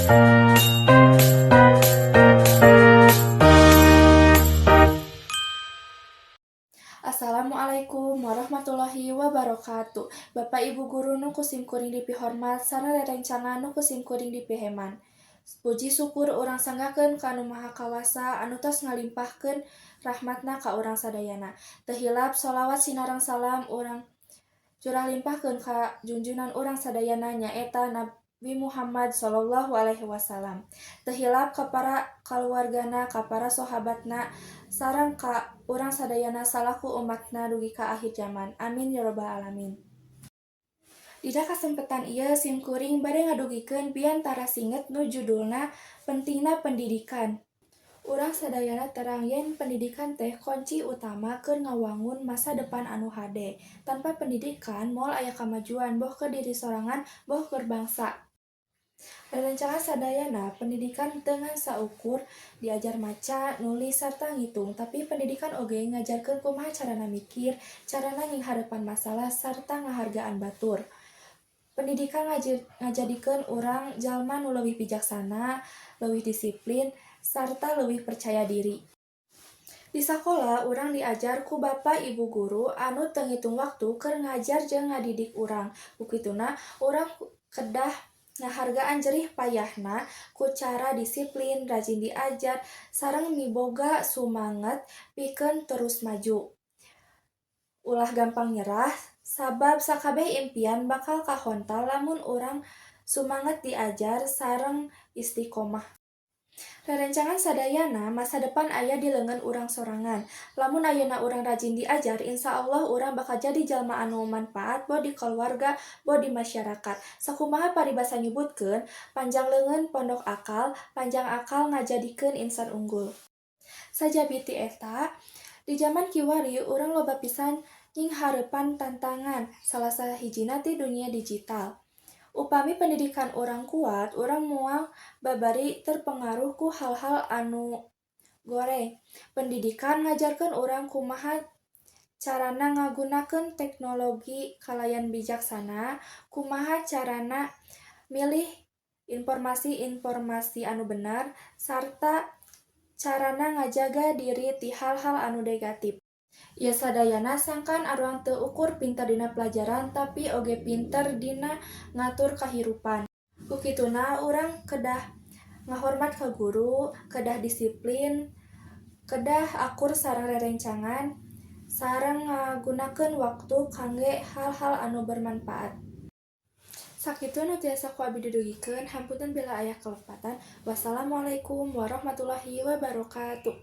Assalamualaikum warahmatullahi wabarakatuh. Bapak Ibu guru nu ku sim kuring dipihormat sareng rerencangan nu ku sim kuring dipiheman. Puji syukur urang sanggakeun ka Anu Maha Kawasa anu tos ngalimpahkeun rahmatna ka urang sadayana. Teu hilap sholawat sinareng salam urang curah limpahkeun ka junjunan urang sadayana, nyaeta Nabi Muhammad Shallallahu Alaihi Wasallam. Teu hilap ka para kaluargana, ka para sahabatna, sareng ka urang sadayana salaku umatna dugi ka akhir zaman. Amin ya robbal alamin. Dina kasempetan ieu sim kuring bade ngadugikeun biantara singet nu judulna Pentingna Pendidikan. Urang sadayana terang yen pendidikan teh kunci utama keur ngawangun masa depan anu hade. Tanpa pendidikan, moal aya kamajuan, boh keur diri sorangan, boh keur bangsa. Rerencangan sadayana, pendidikan teu ngan saukur diajar maca, nulis, sarta ngitung, tapi pendidikan oge ngajarkeun kumaha carana mikir, carana nyinghareupan masalah, sarta ngahargaan batur. Pendidikan ngajadikeun urang jalma nu leuwih bijaksana, leuwih disiplin, sarta leuwih percaya diri. Di sakola urang diajar ku bapa ibu guru anu teu ngitung waktu keur ngajar jeung ngadidik urang. Ku kituna urang kedah ngahargaan jerih payahna ku cara disiplin, rajin diajar, sareng miboga sumanget pikeun terus maju. Ulah gampang nyerah, sabab sakabeh impian bakal kahontal lamun urang sumanget diajar sareng istiqomah. Rerencangan sadayana, masa depan aya di leungeun urang sorangan. Lamun ayeuna urang rajin diajar, insyaallah urang bakal jadi jalma anu manfaat, boh di kaluarga, boh di masyarakat. Sakumaha paribasa nyebutkeun, "Panjang leungeun pondok akal, panjang akal ngajadikeun insan unggul." Sajabi ti eta, di jaman kiwari urang loba pisan nyinghareupan tantangan, salah sahijina ti dunia digital. Upami pendidikan urang kuat, urang moal babari terpengaruh ku hal-hal anu goreng. Pendidikan ngajarkeun urang kumaha carana ngagunakeun teknologi kalayan bijaksana, kumaha carana milih informasi-informasi anu bener, sarta carana ngajaga diri ti hal-hal anu negatif. Ieu sadayana sangkan urang teu ukur pinter dina pelajaran, tapi oge pinter dina ngatur kahirupan. Ku kituna urang kedah ngahormat ka guru, kedah disiplin, kedah akur sareng rerencangan, sareng ngagunakeun waktu kangge hal-hal anu bermanfaat. Sakitu nu tiasa ku abdi didugikeun, hapunten bila aya kalepatan. Wassalamualaikum warahmatullahi wabarakatuh.